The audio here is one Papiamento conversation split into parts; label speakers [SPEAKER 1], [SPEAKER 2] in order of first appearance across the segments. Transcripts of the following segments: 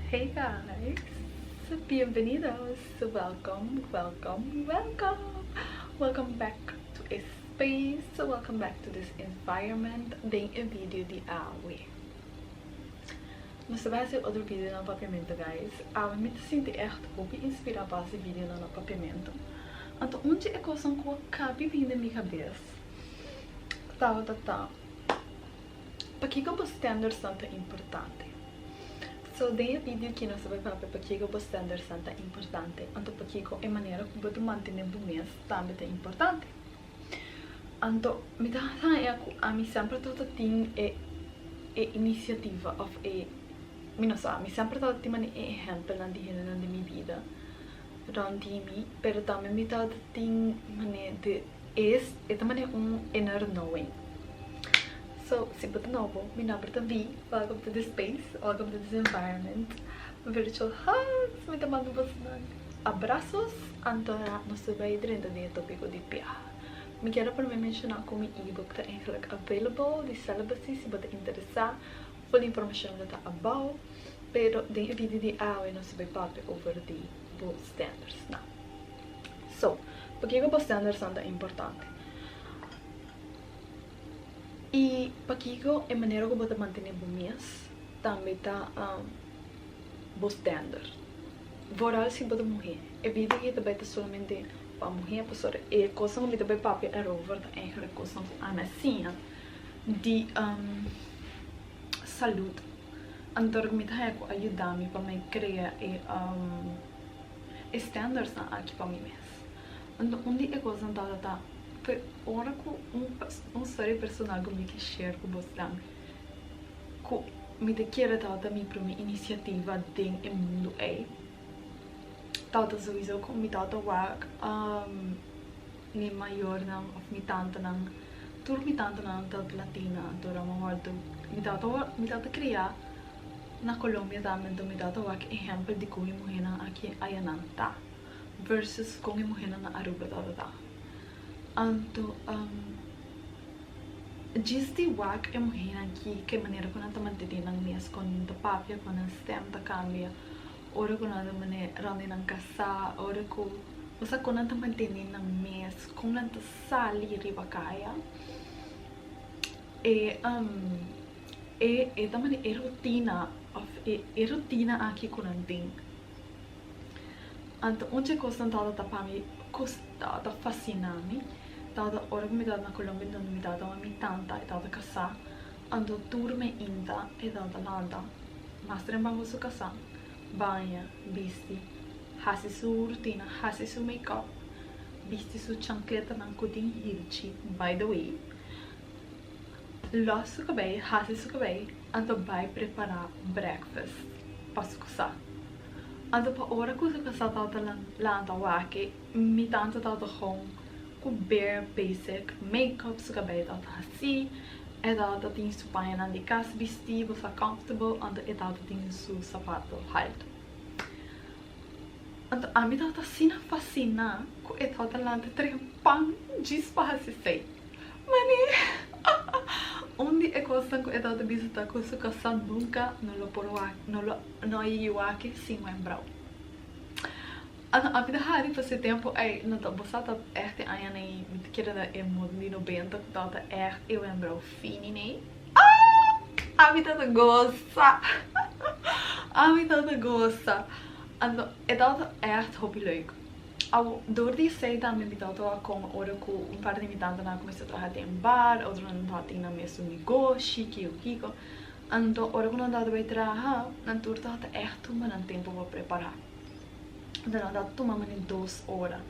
[SPEAKER 1] Hey guys, bienvenidos, welcome, welcome, welcome, welcome back to a space, welcome back to this environment den e video di awe. Nos ta bai hasi otro video na papiamento guys, awe mi ta sinti echt hopi inspira pa hasi videonan na papiamento, anto un di e kosnan ku a kabi bin den mi kabes tabata ta. Pakiko bo standardsnan ta importante? So den e video aki nos ta bai papia pakiko bo standardsnan ta importante, anto pakiko e manera ku bo ta mantene bo mes tambe ta importante. Anto mi ta haña ku ami semper tabata tin e e inisiativa òf e mi no sa, mi semper tabata tin manera e ehèmpelnan di hendenan den mi bida rònt di mi, pero tambe mi tabata tin manera di. Es e ta manera un inner knowing. So, si bo ta nobo, mi nomber ta Vi, welcome to this space, welcome to this environment. Virtual hugs, mi ta manda bosonan abrazos, anto nos ta bay drenta den e topico di biaha. Mi kier a prome menciona cu mi ebook ta eigenlijk available di celibacy si bo ta interesa, full informacion lo ta abao, pero den e video di awe nos ta bay papia over di bo standards nan. So, pakiko bo standardsnan ta importante? I pakiko e manera ku bo ta mantené bo mes tambe ta bo standard? Vooral si bo ta muhé. E video aki ta bai ta solamente pa muhé pasobra e kosnan ku mi ta bai papia erover ta eigenlijk kosnan ku ami a siña di salud. Anto mi ta haña ku a yuda mi pa mi krea e. E standardsnan aki pa mi mes. Anto un di e kosnan tabata ta pe ora ku un un storia personal ku mi ke share ku bosnan ku mi ta kere tabata mi prome inisiativa den e mundu ei tabata souiso ku mi tabata wak mi mayornan of mi tantanan tur mi tantanan ta latina anto ora mi a wòrdu mi tabata mi tabata kria. Na Colombia tambe anto mi tata wak ehempel di kon e muhénan aki ayanan ta versus kon e muhénan na Aruba tabata ta. Anto djis di wak e muhénan aki ke manera ku nan ta mantene nan mes kon nan ta papia kon nan stem ta kambia ora ku nan ta mane rònt di nan kasá ora ku osea kon nan ta mantene nan mes kon nan ta sali riba kaya e. E e ta mane e rutina of e e rutina aki ku nan tin. Anto un dje kosnan tabata ta pa mi kos tabata fasina mi tabata ora ku mi tabata na Colombia donde mi tabata wan mi tanta e tabata kasá anto tur meinta e tabata lanta mas trempan ku su kasá baña bisti hasi su rutina hasi su make up bisti su chankletanan ku tin hilchi by the way. Lòs su kabei, hasi su kabei, anto bai prepará breakfast pa su kasá. Anto pa ora ku su kasá tabata lanta wak, mi tanta tabata gewoon ku bare basic make-up, su kabei tabata hasí, e tabata tin su pañanan di kas bistí, bo sa comfortable, anto e tabata tin su sapato haltu. Anto ami tabata asina fasiná ku e tabata lanta trempan djis pa hasi esei. Mane, un di e kosnan ku e tabata bisa ta ku su kasá nunka no lo por wak, no lo no a yegi wak sin wembrou. Anto ami ta hari pa se tempu ei, no ta bo sa ta ègt e añanan ei, mi ta kere na e moda di nobenta ku tabata ègt e wembrou fini nei. Ah! Ami tabata gosa! Ami tabata gosa! Anto e tabata ègt hopi leuk. Awo, dor di esei tambe mi tabata wak kon ora ku un par di mi tantanan a kuminsá traha den bar, otronan tabata tin nan mesun negoshi, kiko kiko. Anto ora ku nan tabata bai traha, nan tur tabata ègt tuma nan tempu pa prepará. Anto nan tabata tuma manera dos ora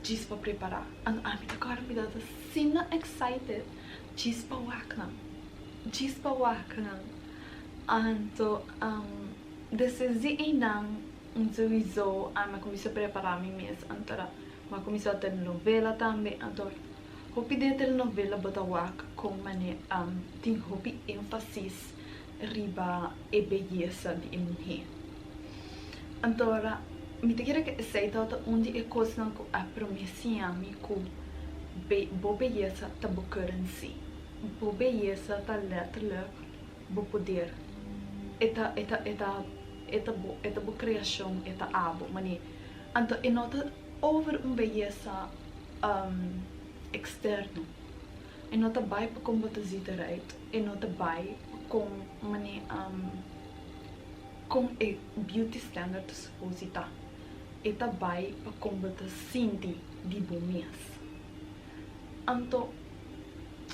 [SPEAKER 1] djis pa prepará. Anto ami ta kòrda mi tabata asina excited djis pa wak nan, djis pa wak nan. Anto despues di einan Un souiso ami a kuminsá prepará mi mes anto mi a kuminsá telenovela tambe anto hopi den telenovela bo ta wak kon manera tin hopi énfasis riba e beyesa di e muhé anto mi ta kere ku esei tabata un di e kosnan ku a promé siña mi ku bo beyesa ta bo currency bo beyesa ta letterlijk bo poder e ta e ta e ta. E ta bo creacion, e ta abo, mane. Anto e no ta over un beyesa externo. E no ta bai pa con bo ta ziet eruit. E no ta bai pa con mane con e beauty standard ta supposed ta. E ta bai pa con bo ta sinti di bo mes. Anto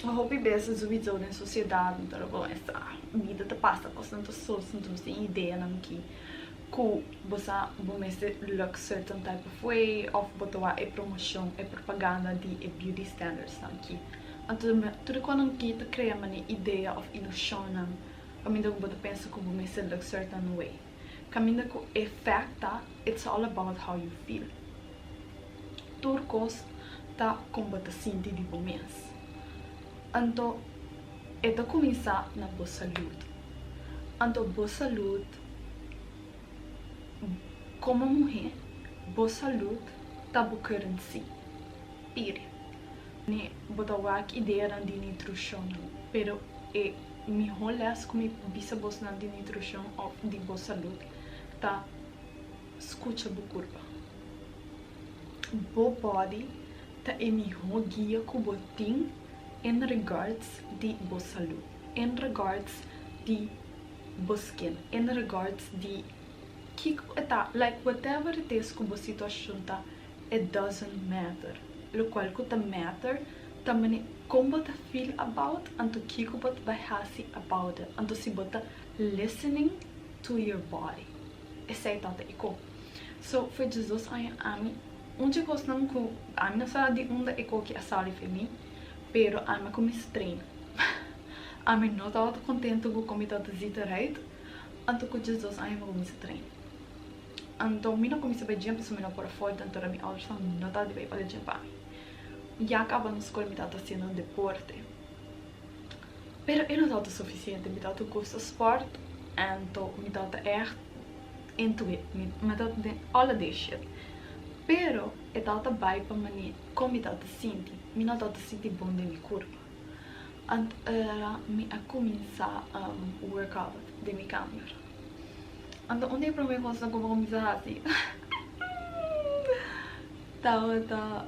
[SPEAKER 1] hopi bes sowieso den sociedad, anto bo esta bida ta pasa cos anto so anto bo tin ideanan ki ku bo sa bo mester look certain type of way of bo ta wak e promocion, e propaganda di e beauty standards nan ki. Anto tur cosnan ki ta crea mane idea of ilusionnan caminda ku bo ta pensa ku bo mester look certain way. Caminda ku e fact ta, it's all about how you feel. Tur cos ta con bo ta sinti di bo mes. Anto e ta cuminsa na bo salud. Anto bo salud como muher, bo salud ta bo currency. Period. Ne bo ta wak ideanan di nutricion, pero e miho les ku mi bisa bosnan di nutricion of di bo salud ta scucha bo curpa. Bo body ta e miho guia ku bo tin in regards di bo salud, in regards di bo skin, in regards di kiko ta, like, whatever it is ku bo situacion ta, it doesn't matter. Locual ku ta matter ta mane con bo ta feel about, anto kiko bo ta bai hasi about it. Anto si bo ta listening to your body. Esey ta e cos. So, for 12 aña ami, un di cosnan ku ami no sa di unda e cos ki a sali for mi, pero ami a cuminsa train. Ami no tabata contento ku con mi tabata ziet eruit, anto ku 12 aña mi cuminsa train. Anto mi no cuminsa bai gym pasobra mi no por afford, anto mi ouders no tabata di bai paga gym pa mi. Ya caba na school mi tabata haciendo un deporte. Pero e no tabata suficiente, mi tabata gusta sport, anto mi tabata echt into it. Mi tabata den all of this shit. Pero e tabata bai pa mane con mi tabata sinti. Mi no tabata sinti bon den mi curpa. Anto era mi a cuminsa workout den mi kamer. Anto un di e prome cosnan cu mi a cuminsa hasi tabata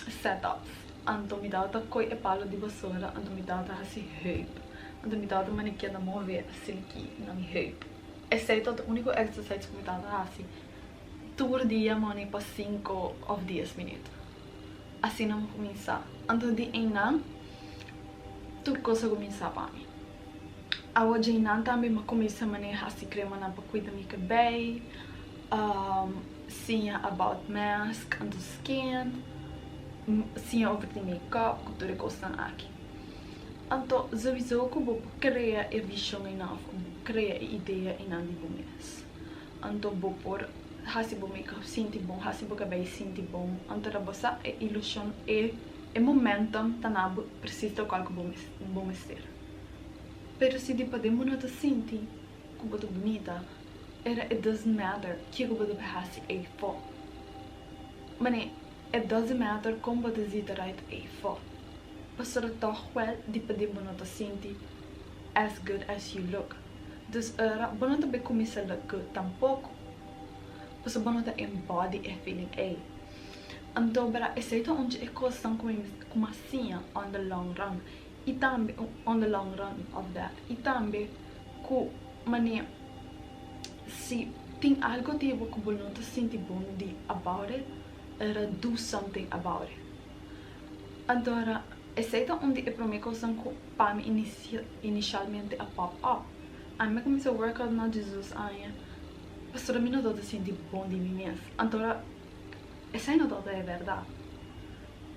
[SPEAKER 1] setups. Anto mi tabata coy e palo di basura, anto mi tabata hasi heup. Anto mi tabata mane keda move asina aki na mi heup. Esey tabata e unico exercise cu mi tabata hasi tur dia mane pa 5 of 10 minuut. Asina mi cuminsa. Anto di einan tur cos a cuminsa pa mi. Awo djeinan tambe mi a cuminsa mane hasi cremanan pa cuida mi cabey, siña about mask anto skin, siña over di makeup cu tur e cosnan aki. Anto sowieso cu bo por crea e vision einan of cu bo crea e idea einan di bo mes. Anto bo por hasi bo makeup sinti bon, hasi bo cabey sinti bon. Anto bo sa e ilusion, e momentum ta na bo precies locual cu bo mester. Pero si di paden bo no ta sinti cu bo ta bunita, era it doesn't matter kico bo ta hasi eyfo. Mane, it doesn't matter con bo ta ziet eruit eyfo. Pasobra toch wel di paden bo no ta sinti as good as you look. Dus era bo no ta bay cuminsa look good tampoco. Pasobra bo no ta embody e feeling ey. Anto bera esey ta un di e cosnan cu mi a siña on the long run. Y tambe on the long run of that. Y tambe cu mane si tin algo di bo cu bo no ta sinti bon di about it, era do something about it. Anto era esey ta un di e prome cosnan cu pa mi inicialmente a pop up. Ami a cuminsa workout na 12 aña, pasobra mi no tabata sinti bon di mi mes. Anto era esey no tabata e berdad.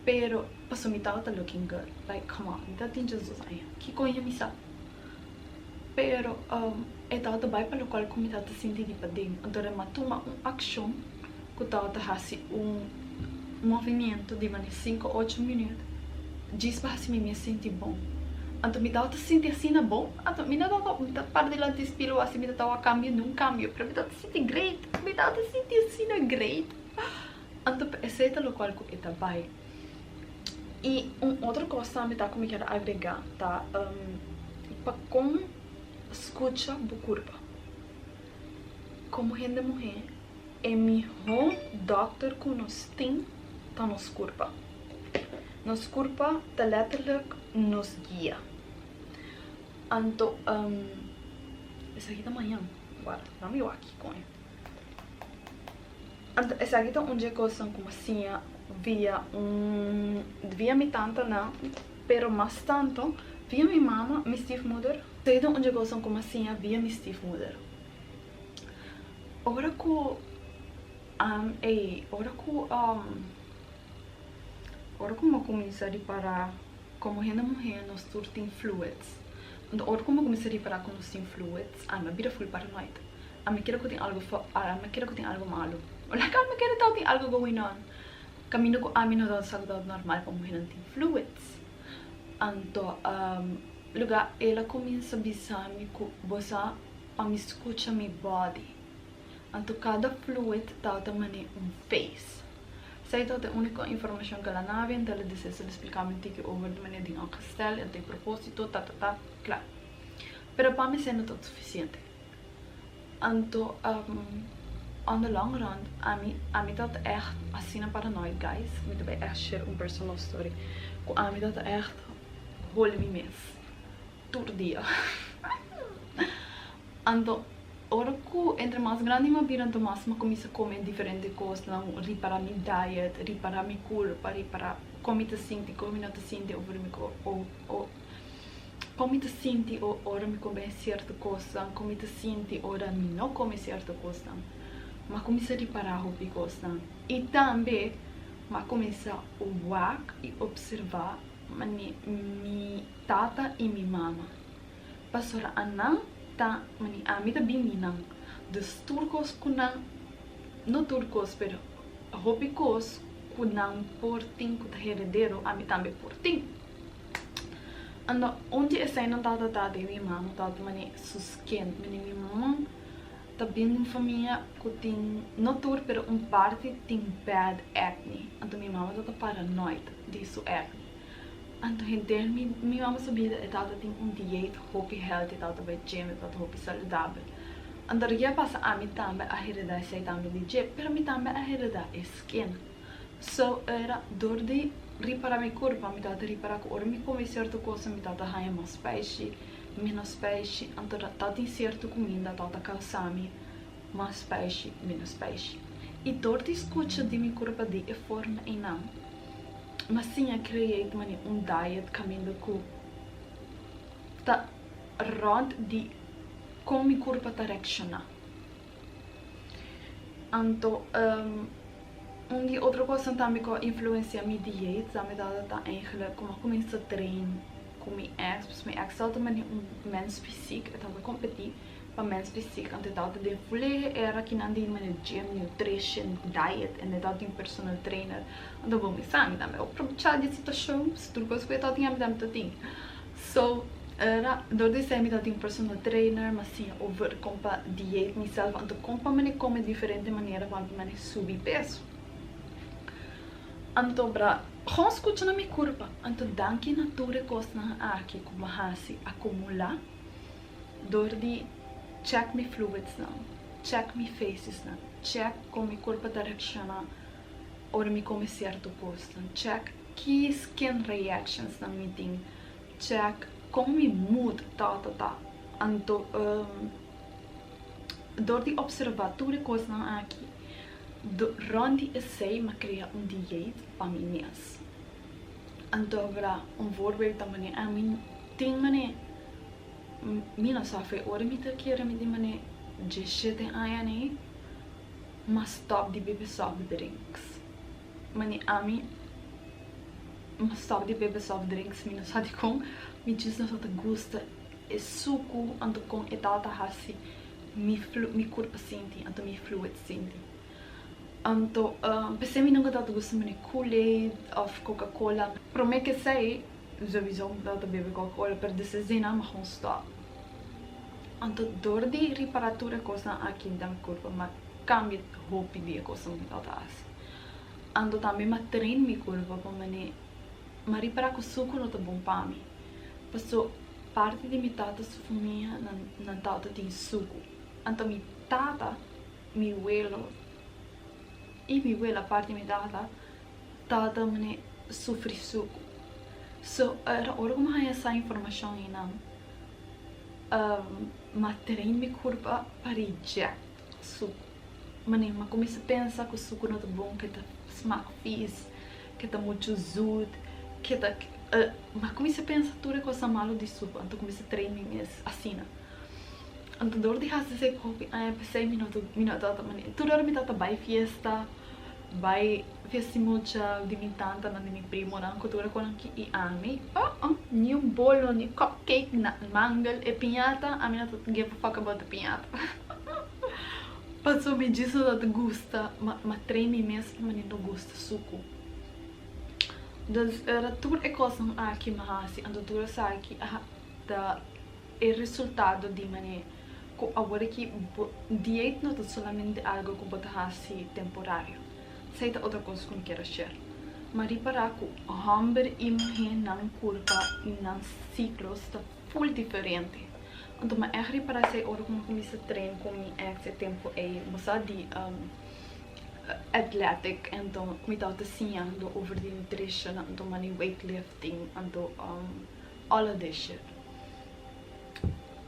[SPEAKER 1] Pero pasobra mi tabata looking good. Like, come on, mi tabatin 12 aña. Kico mi sa? Pero e tabata bai pa locual cu mi tabata sinti di paden. Anto mi a tuma un accion cu tabata hasi un movimento di mane 5 8 minuut djis pa hasi mi mes sinti bon. Anto mi tabata sinti asina bon. Anto mi no tabata, mi tabata para dilanti spiel asina, mi tabata cambio nun cambio, pero mi tabata sinti great. Mi tabata sinti asina great. Anto esey ta locual cu e ta bai. Y un otro cos tambe ta cu mi kier agrega ta pa con scucha bo curpa. Komo hende muhé, e mihó dòkter ku nos tin ta nos kurpa. Nos kurpa ta letterlijk nos guia. Anto, esaki ta mañan. Warda, laat mi wak kiko e. Anto esaki ta un dje kosnan ku mi a siña via un via mi tantanan, pero mas tanto via mi mama, mi stiefmoeder. Esaki ta un dje kosnan ku mi a siña via mi stiefmoeder. Ora ku ey ora ku ora ku mi a kuminsá ripará komo hende muhé nos tur tin fluids. Anto ora ku mi a kuminsá ripará ku nos tin fluids ami a bira ful paranoid. Ami kere ku tin algu ami kere ku tin algu malu. Like ami kere tau tin algu going on. Kaminda ku ami no tabata sa ku tabata normal pa muhénan tin fluids. Anto luga el a kuminsá bisa mi ku bo sa pa mi skucha mi body. Anto kada fluid tabata manera un phase. Esei tabata e úniko informashon ku el a nabi, anto el a disi esei el a splika mi un tiki over di manera di ongestel, anto e propósito, ta ta ta, kla. Pero pa mi esei no tabata sufisiente. Anto on the long run ami ami tabata ègt asina paranoid guys, mi ta bai ègt share un personal story ku ami tabata ègt holi mi mes tur dia. Anto ora ku entre mas grandi mi a bira anto mas mi a kuminsa kome diferente kosnan, ripara mi diet, ripara mi kurpa, ripara kon mi ta sinti, kon mi no ta sinti over mi Kon mi ta sinti ora mi kome sierto kosnan, kon mi ta sinti ora mi no kome sierto kosnan. Mi a kuminsá ripará hopi kosnan. I tambe mi a kuminsá wak i opservá mane mi tata i mi mama. Pasobra anan ta mane ami ta bini nan. Dus tur kos ku nan, no tur kos pero hopi kos ku nan por tin ku ta heredero ami tambe por tin. Anto un di eseinan tabata ta di mi mama tabata mane su skin. Mane mi mama ta bin di un famia ku tin, no tur pero un parti tin bad acne. Anto mi mama tabata paranoid di su acne. Anto henter mi mi mama su bida e tabata tin un dieet hopi healthy, e tabata bai gym, e tabata hopi saludabel. Anto riba a pasa ami tambe a hereda esei tambe di dje, pero mi tambe a hereda e skin. So era dor di ripara mi kurpa, mi tabata ripara ku ora mi kome sierto kosa mi tabata haña mas speishi, menos speishi, anto tabatin sierto kuminda tabata kausa mi mas speishi, menos speishi. I dor di skucha di mi kurpa di e forma einan, mi a siña create mane un diet kaminda ku ta rònt di kon mi kurpa ta reakshoná. Anto un di otro cosnan tambe cu a influencia mi dieet tambe tabata ta eigenlijk como a cuminsa train cu mi ex, pues mi ex tabata mane un mens fysiek, e tabata competi pa mens fysiek, anto e tabata den volledige era kinan di mane gym, nutrition, diet en e tabata tin personal trainer, anto bo mi sa mi tambe a aprovecha di e situacion, pues tur cos cu e tabatin ami tambe ta tin. So, era dor di esei mi tabatin un personal trainer, mi a siña over kon pa dieet miself, anto kon pa mane kome diferente manera pa mi mane subi peso. Anto bra, gewoon skucha na mi kurpa. Anto danki na tur e kosnan aki ku mi a hasi akumulá dor di check mi fluidsnan, check mi fecesnan, check kon mi kurpa ta reakshoná ora mi kome sierto kosnan, check ki skin reactions nan mi tin, check kon mi mood tabata ta. Anto dor di observa tur e kosnan aki, rond di esei mi a krea un dieet pa mi mes. Anto abra un voorbeeld ta manera ami tin manera mi no sa fe ora mi ta kere mi tin manera diesshete aña nei m'a stop di bebe soft drinks. Mane ami m'a stop di bebe soft drinks mi no sa dikon mi djis no sa ta gusta e suku anto kon e tabata hasi mi mi kurpa sinti anto mi fluid sinti. Anto p'esei mi nunka tabata gusta mane kool aid of coca cola. Prome ke esei souiso mi tabata bebe coca cola pero despues di nan mi a stop. Anto dor di ripara tur e kosnan aki den mi kurpa mi a kambia hopi di e kosnan ku mi tabata hasi. Anto tambe mi a train mi kurpa pa mane mi a ripara ku suku no ta bon pa mi. Paso parti di mi tata su famia nan nan tabata tin suku. Anto mi tata. Mi welo i mi wela parti mi tata tabata mane sufri suku. So era ora ku mi haña sa informashon einan m'a train mi kurpa pa reject suku. Mane m'a kuminsá pensa ku suku no ta bon, ke ta smak fis, ke ta muchu zoet, ke ta m'a kuminsá pensa tur e kosnan malu di suku anto kuminsá train mi mes asina. Anto dor di hasi esei pa hopi aña p'esei mi no ta mi no tabata mane tur ora mi tabata bai fiesta bai fiesta di mucha di mi tantanan di mi primonan ku tur e konan aki i ami oh oh ni un bolo ni cupcake na mangel e piñata ami no ta give a fuck about e piñata pasobra mi djis no tabata gusta ma train mi mes pa mane no gusta suku dus era tur e kosnan aki mi hasi anto tur esaki a ta e resultado di manera ku awor aki bo dieet no ta solamente algo ku bo ta hasi temporario. Esei ta otro kos ku mi kier a share. Mi a ripará ku hòmber i muhé nan kurpa i nan siklos ta ful diferente. Anto mi a ègt ripará esei ora ku mi a kuminsá train ku mi èks e tempu ei. Bo sa di athletic anto mi tabata siñando over di nutrition anto mane weightlifting anto all of this shit.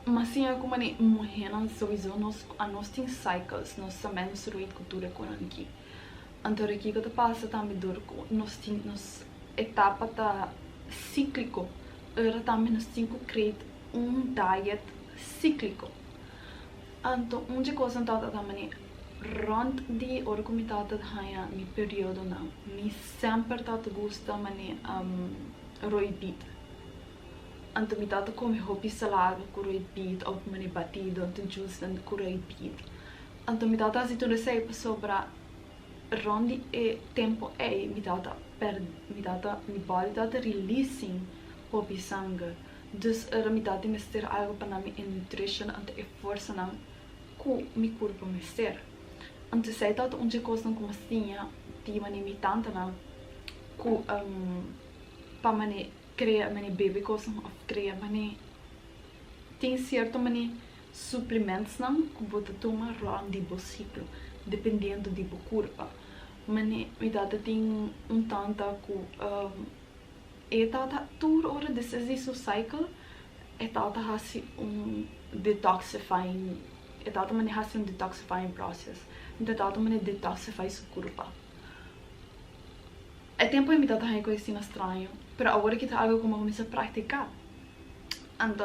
[SPEAKER 1] Ma siña ku mane muhénan souiso nos anos tin cycles, nos ta menstruate ku tur e konan aki. Anto re kiko ta pasa tambe dor ku nos tin nos etapa ta síkliko, ora tambe nos tin ku create un diet síkliko. Anto un dje kosnan tabata ta mane rònt di ora ku mi tabata haña mi periodonan, mi semper tabata gusta mane roibit. Anto mi tata come hopi salada cu roibit of mane batido anto juice nan cu roibit. Anto mi tata haci tur esey pasobra rond di e tempo ey mi tata per mi tata mi body tata releasing hopi sanger dus ora mi tata mester algo pa na mi e nutrition anto e forsanan cu mi curpa mester. Anto esey tata un dje cosnan cu mi a siña di mane mi tantanan cu pa mane Crea mane bebe cosnan of crea mane tin cierto mane suplementsnan cu bo ta tuma rond di bo ciclo dependiendo di bo curpa. Mane mi tata tin un tanta cu e tata tur ora despues di su cycle e tata haci un detoxifying e tata mane haci un detoxifying process e tata mane detoxify su curpa. E tempu ei mi tabata haña kos asina straño, pero awor aki ta algu ku mi a kuminsá praktiká. Anto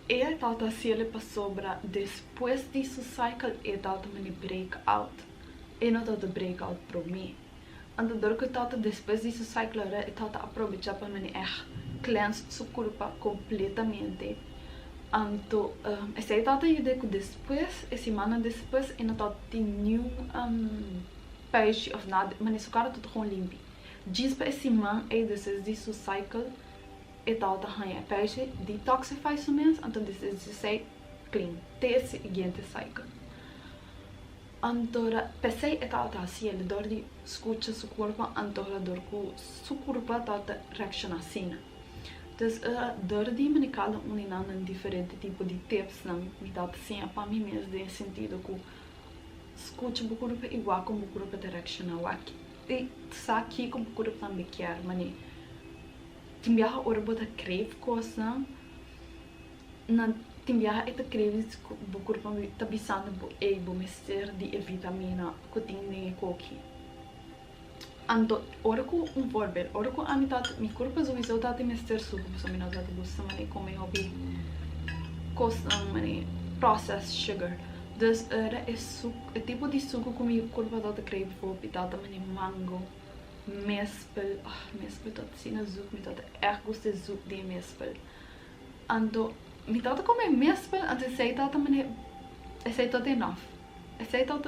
[SPEAKER 1] e tabata hasiel pasobra despues di su cycle e tabata mane break out. E no tabata break out promé. Anto dor ku e tabata despues di su cycle ora e tabata aprobechá pa mane ègt cleanse su kurpa kompletamente. Anto esei tabata yud'é ku despues, e simannan despues, e no tabata tin niun. Peishi of nada, mane su cara ta gewoon limpi. Djis pa e siman ey despues di su cycle e tabata haña e peishi detoxify su mes, anto despues di esey clean te e siguiente cycle. Antora pesey e tabata haciendo dor di scucha su curpa antora dor cu su curpa tabata reacciona asina. Dus dor di mane cada un di nan nan diferente tipo di tipsnan mi tabata siña pa mi mes den e sentido cu Skucha bo kurpa i wak kon bo kurpa ta reakshoná. Wak i sa kiko bo kurpa tambe kier. Mane tin biaha ora bo ta crave kosnan, nan tin biaha e ta crave ku bo kurpa ta bisando bo, ey bo mester di e vitamina ku tin den e koki. Anto ora ku un voorbeeld, ora ku ami ta mi kurpa souiso ta tin mester suku pasobra mi no ta gusta mane kome hopi kosnan mane processed sugar. Dus ora e suk e tipo di suku ku mi kurpa ta crave hopi ta mane mango, mespel, ah mespel ta asina zoet mi ta ègt gusta e zoet di e mespel. Anto mi ta kome mespel anto esei ta mane esei ta enough. Esei ta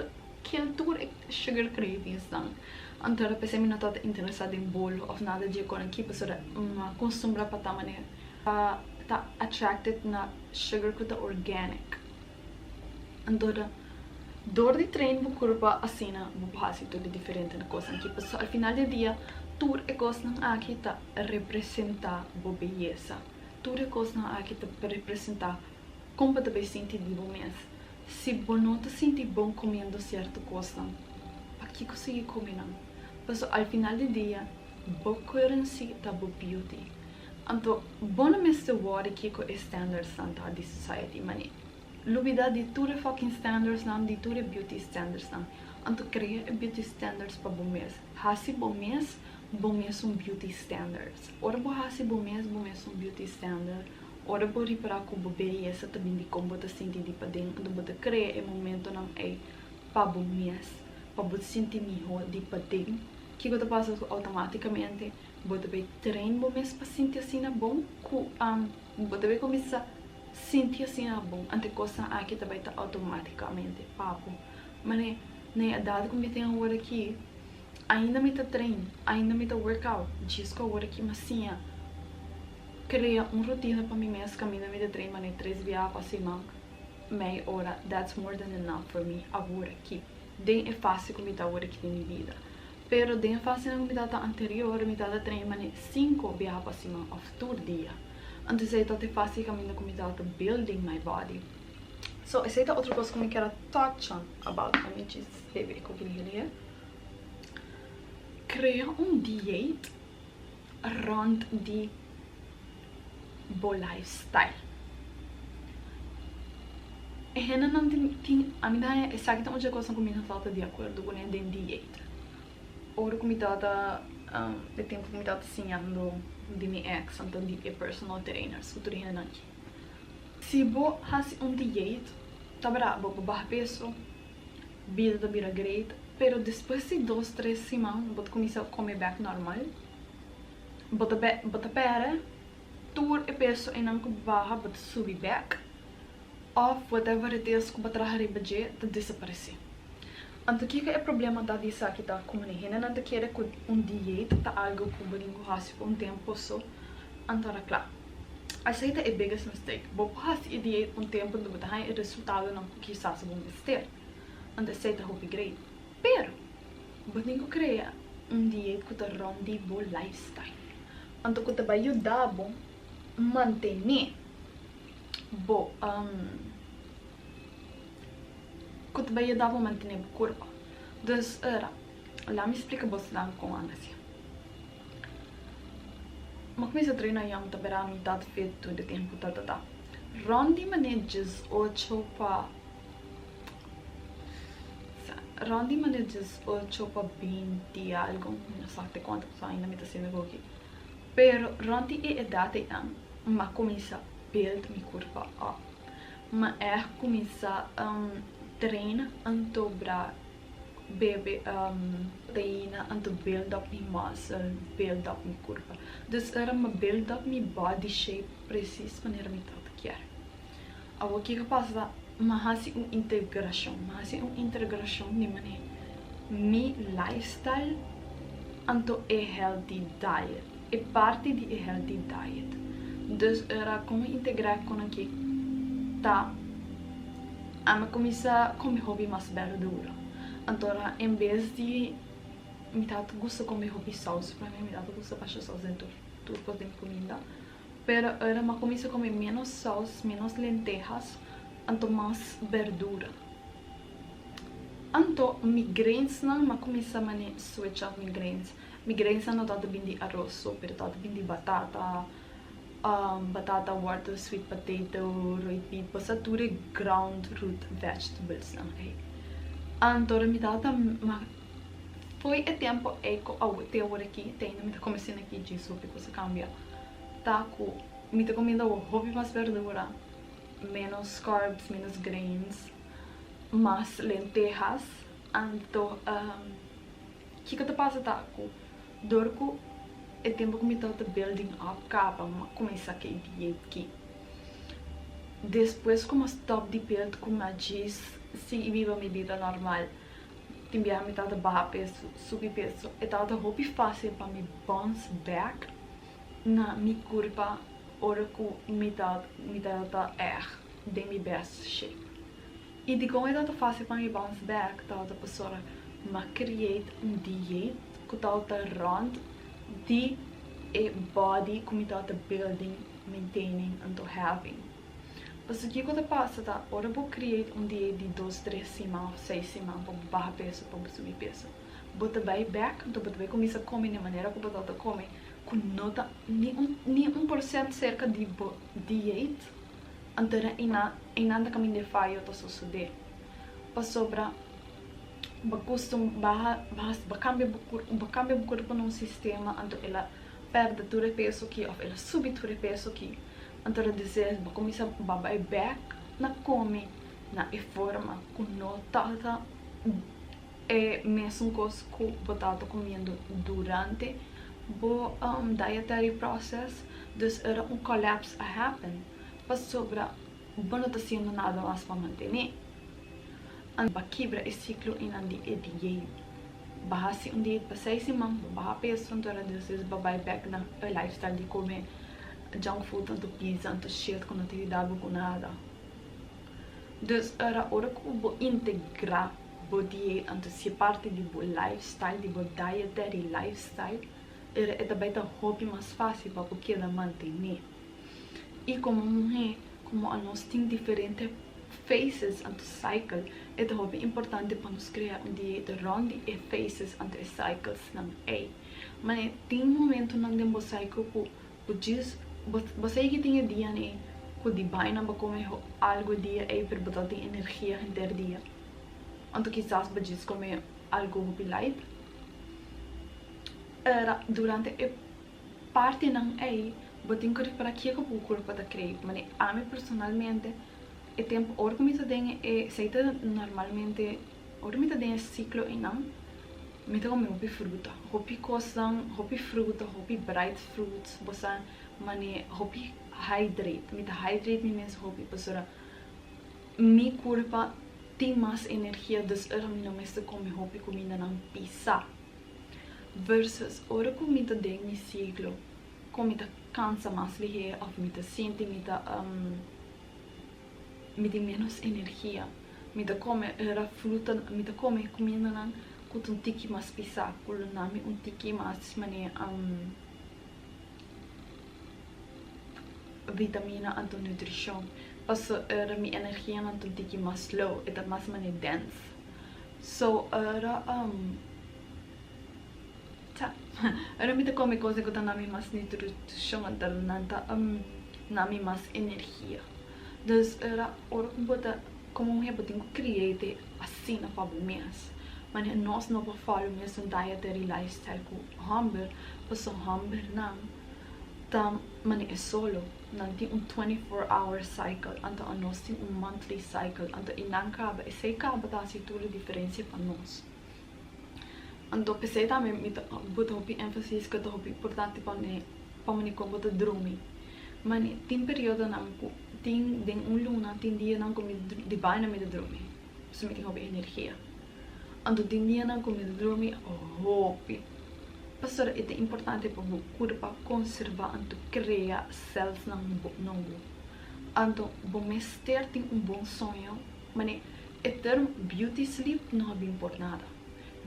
[SPEAKER 1] kill tur e sugar cravings nan. Anto ora p'esei mi no tabata interesa den bolo of nada dje kon aki pasobra mi a custumbra pa ta manera pa ta attracted na sugar cu ta organic. Anto ora dor di train bo curpa asina bo por haci tur e diferente cosnan aki pasobra al final di dia tur e cosnan aki ta representa bo beyesa. Tur e cosnan aki ta representa con bo ta bay sinti di bo mes. Si bo no ta sinti bon komiendo sierto kosnan, pakiko sigui kome nan? Paso al final di dia, bo currency ta bo beauty. Anto, bo no mester worry kiko e standardsnan ta di society, mane. Lubida di tur e fucking standardsnan, di tur e beauty standardsnan. Anto krea e beauty standards pa bo mes. Hasi bo mes, bo mes un beauty standards. Ora bo hasi bo mes, bo mes un beauty standard, ora bo ripara ku bo beyesa ta bin di kon bo ta sinti di paden, anto bo ta krea e momentonan ei pa bo mes, pa bo sinti miho di paden. Kiko ta pasa ku outomaticamente bo ta bay train bo mes pa sinti asina bon ku bo ta bay kuminsa sinti asina bon, anto e kosnan aki ta bay ta outomaticamente pa bo. Mane na e edat ku mi tin awor aki, ainda mi ta train, ainda mi ta workout, djis ku awor aki mi a siña krea un rutina pa mi mes kaminda mi ta train mane tres biaha pa siman, mei ora, that's more than enough for me awor aki, den e fase ku mi ta awor aki den mi bida. Pero den e fasenan ku mi tabata anterior, mi tabata train mane sinku biaha pa siman òf tur dia. Anto esei tabata e fase kaminda ku mi tabata building my body. So esei ta otro kos ku mi kier a touch on about. Let me just bebe e koki lihe lihe. Krea un dieet rond di bo lifestyle. E hendenan tin tin ami ta haña esaki ta un dje kosnan ku mi no tabata di akuerdo kuné den dieet. Ora ku mi tabata e tempu ku mi tabata siñando di mi ex anto di e personal trainers ku tur e hendenan aki. Si bo hasi un dieet ta bra bo por baha peso, bida ta bira great, pero despues di dos tres siman bo ta kuminsá kome bèk normal, bo ta bo ta pèrdè tur e peso einan ku bo baha bo ta subi bèk òf whatever it is ku bo traha riba dje ta desaparesé. Anto kiko e problema ta di esaki ta ku mane hendenan ta kere ku un dieet ta algu ku bo tin ku hasi pa un tempu so anto a kla. Esei ta e biggest mistake. Bo por hasi e dieet un tempu anto bo ta haña e resultadonan ku kisas bo mester. Anto esei ta hopi great. Pero, bo tin ku krea un dieet ku ta rònt di bo lifestyle. Anto ku ta bai yuda bo mantené bo ku ta bai yuda bo mantené bo kurpa. Dus ora, laat mi splika bosonan kon a hasi. Mi a kuminsá traina yòn ta bira mitad fit tur di tempu ta ta ta. Rònt di manera 18 pa rònt di manera 18 pa 20 i algu, mi no sa te kuantu pasobra ainda mi ta haciendo koki. Pero rònt di e edat einan mi a kuminsá build mi kurpa op. Mi a ègt kuminsá traina anto bra bebe proteina anto build up mi muscle, build up mi kurpa. Dus ora mi build up mi body shape precies manera mi tabata kier. Awor kiko pasa ta mi a hasi un integrashon, mi a hasi un integrashon di manera mi lifestyle anto e healthy diet, e parti di e healthy diet. Dus ora kon mi integra kon aki ta ami kuminsá kome hopi mas berdura. Anto ora en bes di mi tabata gusta kome hopi sous, pa mi mi tabata gusta basha sous den tur tur kos den mi kuminda. Pero ora mi a kuminsá kome ménos sous, ménos lentejas, anto mas berdura. Anto mi grainsnan mi a kuminsá mane switch up mi grains. Mi grainsnan no tabata bin di aros so, pero tabata bin di batata, batata, wortel, sweet potato, rooi piet, bo sa tur e ground root vegetablesnan ei. Anto ora mi tabata fo'i e tempo ei ku awe te awor aki te ainda mi ta kome asina aki djis hopi kos a kambia ta ku mi ta komiendo awor hopi mas berdura, menos carbs, menos grains, mas lentejas. Anto kiko ta pasa ta ku dor ku e tempo ku mi tabata building up kaba mi a kuminsá ku e diet ki. Despues ku mi a stop di build ku mi a djis sigui biba mi bida normal. Tin biaha mi tabata baha peso, subi peso. E tabata hopi fácil pa mi bounce back na mi kurpa ora ku mi mi tabata ègt den mi best shape. I dikon e tabata fácil pa mi bounce back tabata pasobra mi a create un dieet ku tabata rònt di e body ku mi tabata building, maintaining anto having. Pasobra kiko ta pasa ta ora bo create un dieet di dos, tres siman of seis siman pa bo baha peso, pa bo subi peso, bo ta bai bek, anto bo ta bai kuminsa kome na e manera ku bo tabata kome ku no ta ni un ni un porcent serka di bo dieet, anto einan ta kaminda e fayo ta sosode. Pasobra bo kustum baha bo kambia bo kurpo bo kambia bo kurpo na un sistema anto el a pèrdè tur e peso aki òf el a subi tur e peso aki anto el a desea bo kuminsá bo bai bèk na kome na e forma ku no tabata e mesun kos ku bo tabata komiendo durante bo dietary process dus ora un collapse a happen pasobra bo no ta haciendo nada mas pa mantené. Anto ba kibra e ciclo einan di e dieet. Ba haci un dieet pa seis siman, bo baha peso, anto ora despues bo bai bek na e lifestyle di come junk food anto pizza anto shit cu no ta yuda bo cu nada. Dus ora ora cu bo integra bo dieet anto si e parti di bo lifestyle, di bo dietary lifestyle, ora e ta bai ta hopi mas facil pa bo keda mantené. I komo muhé, komo anos tin diferente phases anto cycle, e ta hopi importante pa nos krea un dieta rond di e phases anto e cyclesnan ei. Mane tin momentonan den bo cycle ku bo djis bo sa ki tin e dianan ei ku di baina bo kome algu e dia ei pero bo ta tin energia henter dia. Anto kisas bo djis kome algu hopi light. Durante e partinan ei bo tin ku ripara kiko bo kurpa ta krei. Mane ami personalmente e tempu ora ku mi ta den e esei ta normalmente ora mi ta den e siklo einan mi ta kome hopi fruta, hopi kosnan, hopi fruta, hopi bright fruits bo sa mane hopi hydrate, mi ta hydrate mi mes hopi pasobra mi kurpa tin mas energia dus ora mi no mester kome hopi kumindanan pisa. Versus ora ku mi ta den mi siglo ku mi ta kansa mas lihé òf mi ta sinti mi ta mi tin ménos energia mi ta kome ora fruta mi ta kome kumindanan ku ta un tiki mas pisá ku lo na mi un tiki mas manera vitamina anto nutrishon paso ora mi energianan ta un tiki mas low e ta mas manera dense so ora ta ora mi ta kome kos ku ta na mi mas nutrishon anto nan ta na mi mas energia dus ora ora ku bo ta komo muher bo tin ku create asina pa bo mes manera nos no por follow mesun dietary lifestyle ku homber pasobra hombernan ta manera e solo nan tin un 24 hour cycle anto anos tin un monthly cycle anto e nan kaba esei kaba ta hasi tur e diferencia pa nos anto p'esei tambe mi ta bota hopi enfasis ku ta hopi importante pa mi pa manera kon bo ta drumi mane tin periodonan ku tin den un luna tin dianan ku mi di baina mi ta drumi pasobra mi tin hopi energia anto tin dianan ku mi ta drumi hopi. Pasobra e ta importante pa bo kurpa konservá anto krea sèlsnan nobo. Anto bo mester tin un bon soño. Manera e term beauty sleep no a bin por nada.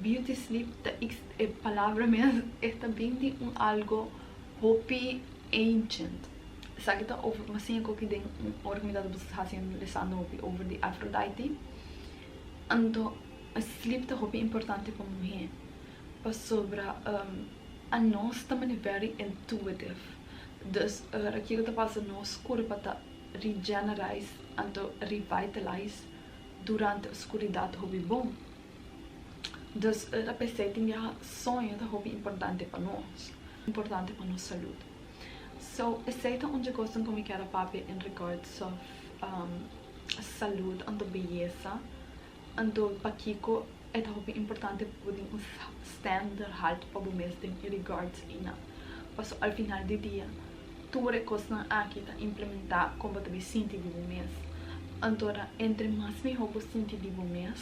[SPEAKER 1] Beauty sleep ta e palabra mes e ta bin di un algo hopi ancient. Esaki ta over mi a siña koki den un ora ku mi tabata hasiendo lesando hopi over di Aphrodite. Anto sleep ta hopi importante pa muhé. Pasobra anos ta mane very intuitive. Dus ora kiko ta pasa nos kurpa ta regenerise anto revitalize durante oscuridad hopi bon. Dus ora p'esei tin biaha soño ta hopi importante pa nos, importante pa nos salud. So esei ta un dje kosnan ku mi kier a papia in regards of salud anto beyesa. Anto pakiko e ta hopi importante pa bo tin un standard haltu pa bo mes den e regards einan. Paso al final di dia tur e kosnan aki ta implementá kon bo ta bay sinti di bo mes. Anto ora entre mas mihó bo sinti di bo mes,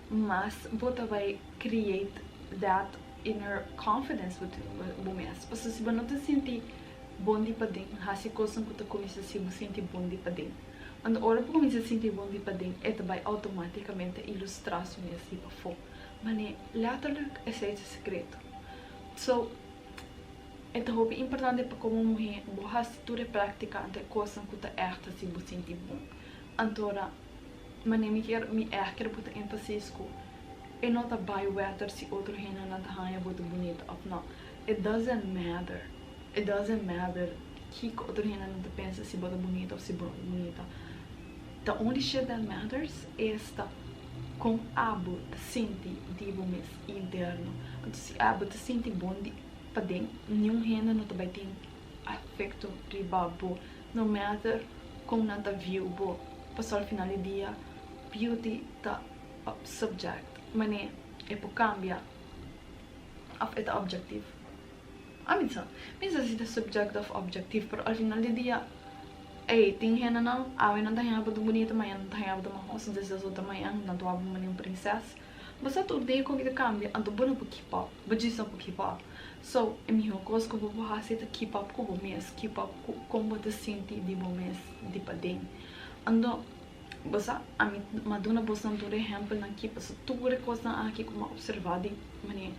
[SPEAKER 1] mas bo ta bay create that inner confidence within bo mes. Paso si bo no ta sinti bon di paden, hasi kosnan ku ta kuminsá hasi bo sinti bon di paden. Anto ora bo kuminsá sinti bon di paden e ta bai outomátikamente ilustrá su mes di pafó. Manera letterlijk esei ta e sekreto. So, E ta hopi importante pa komo muhé bo hasi tur e práktika anto e kosnan ku ta ègt hasi bo sinti bon. Antora, manera mi kier mi ègt kier pone énfasis ku e no ta bai wèter si otro hendenan ta haña bo ta bunita òf nò. It doesn't matter. It doesn't matter kiko otro hendenan ta pensa si bo ta bunita òf si bo no ta bunita. The only shit that matters is ta kon abo ta sinti di bo mes interno. Anto si abo ta sinti bon di paden, niun hende no ta bai tin efecto riba bo, no matter kon nan ta view bo. Pasobra al final di dia beauty ta subject, mane e por cambia of e ta objectief. Ami sa, mi sa si ta subject of objectief, pero al final di dia, ey, tin hendenan, awe nan ta haña bo ta bunita, mañana nan ta haña bo ta mahos, despues otro mañana nan ta wak bo manera un prinses. Bo sa tur dia kon ki ta kambia, anto bo no por keep up, bo djis no por keep up. So, e mihó kos ku bo por hasi ta keep up ku bo mes, keep up ku kon bo ta sinti di bo mes di paden. Anto, bo sa, ami a duna bosnan tur e ehèmpelnan aki, pasobra tur e kosnan aki ku mi a opservá di manera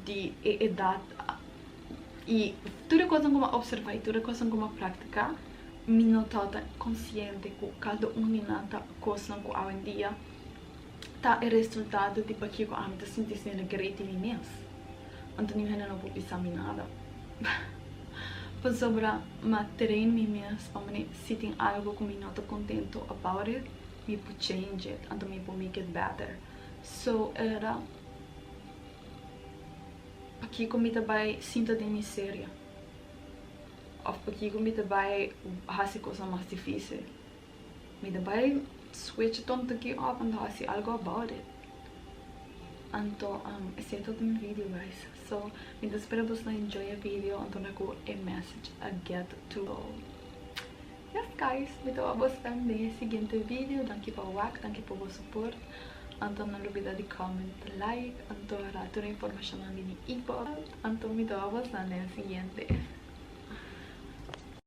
[SPEAKER 1] di e edat i tur e kosnan ku mi a opservá i tur e kosnan ku mi a praktiká, mi no tabata konsiente ku kada un di nan ta kosnan ku awendia ta e resultado di pakiko ami ta sinti asina great di mi mes. Anto niun hende no por bisa mi nada. Pasobra mi a train mi mes pa manera si tin algo ku mi no ta kontento about it, mi por change it, anto mi por make it better. So era pakiko mi ta bai sinta den miseria òf pakiko mi ta bai hasi kosnan mas difísil. Mi ta bai switch e tonto aki op anto hasi algo about it. Anto esei ta mi video, guys. So mi ta spera boso enjoy e video anto na ku e message a get to. Yes, guys, mi ta wak boso den e siguiente video. Danki pa wak, danki pa bo support. Anto no lubida di comment, like, anto tur informashon di mi ebook. Anto mi ta wak boso den e siguiente.